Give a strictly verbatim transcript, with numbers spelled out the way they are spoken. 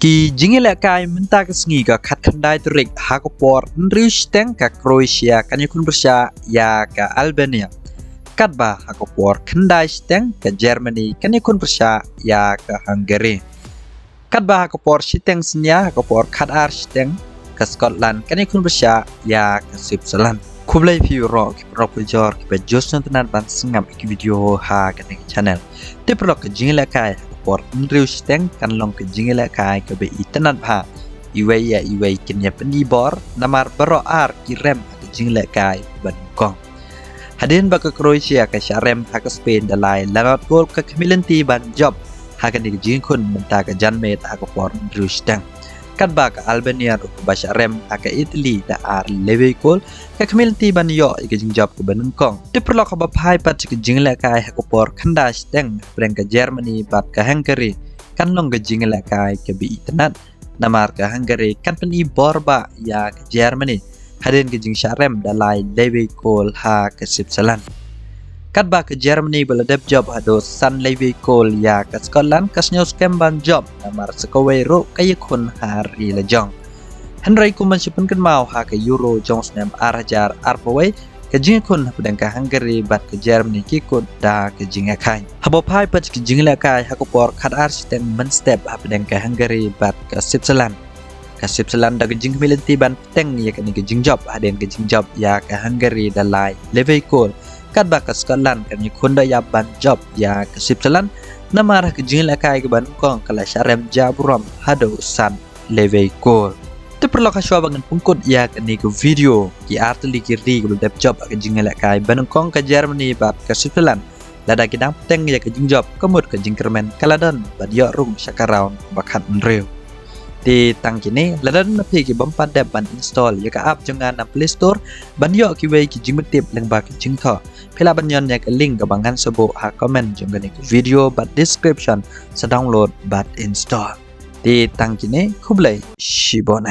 Ki jingïalehkai mynta ka sngi ka khatkhyndai tarik ha ka por hynriew shiteng ka Croatia kan ïakhun pyrshah ïa ka Albania. Katba ha ka por khyndai shiteng ka Germany kan ïakhun pyrshah ïa ka Hungary. Katba ha ka por shiteng synñia ha ka por khatar shiteng ka Scotland kan ïakhun pyrshah ïa ka Switzerland. Khublei phi baroh ki paralok pujor kiba ju sngewtynnat ban sngap ïa ki video ha kane ka channel. Te paralok, ka jingïalehkai ha ka por hynriew shiteng kan long ka jingïalehkai kaba itynnat bha. Iwei ïa iwei kin ïa pynibor namar baroh ar ki rem ha ka jingïalehkai banyngkong. Hadien ba ka Croatia ka shah rem ha ka Spain da lai lanot gol, ka khmih lynti ban jop ha kane ka jingïakhun mynta ka janmiet ha ka por hynriew shiteng. Katba ka Albania ruh kaba shah rem ha ka Italy da ar lewei gol, ka khmih lynti ban ïoh ïa ka jingjop kaba nyngkong. Te paralok, haba phai pat sha ka jingïalehkai ha ka por khyndai shiteng hapdeng ka Germany bad ka Hungary kan long ka jingïalehkai kaba itynnat namar ka Hungary kan pynibor bha ïa ka Germany hadien ka jingshah rem da lai lewei gol ha ka Switzerland. Katba ka Germany ba la dep jop haduh san lewei gol ïa ka Scotland ka sngew skhem ban jop namar sa kawei ruh ka ïakhun ha ri la jong. Hynrei kum ban shu pynkynmaw, ha ka Euro jong snem ar hajar arphew wei ka jingïakhun hapdeng ka Hungary bad ka Germany ki kut da ka jingïakhaiñ. Haba phai pat sha ka jingïalehkai ha ka por khatar shiteng mynstep hapdeng ka Hungary bad ka Switzerland, ka Switzerland da ka jingkhmih lynti ban bteng ïa kane ka jingjop hadien ka jingjop ïa ka Hungary da lai lewei gol. Katba ka Scotland kan ïakhun da ïap ban jop ïa ka Switzerland namar ha ka jingïalehkai kaba nyngkong ka la shah rem jaburom haduh san lewei gol. Te paralok, ha shuwa ba ngan pynkut ïa kane ka video, ki ar tylli ki ri kiba la dep jop ha ka jingïalehkai banyngkong, ka Germany bad ka Switzerland, lada ki dang bteng ïa ka jingjop ka mut ka jingkyrmen ka la don ban ïoh rung sha ka round ba khathynriew. Te tang kine, lada don na phi ki bym pat dep ban install ïa ka app jong nga na Play Store ban ïoh kiwei ki jingmyntip lyngba ki jingthoh, phi lah ban ñion ïa ka link kaba ngan sa buh ha comment jong kane ka video bad description, sa download bad install. Te tang kine, khublei shibun.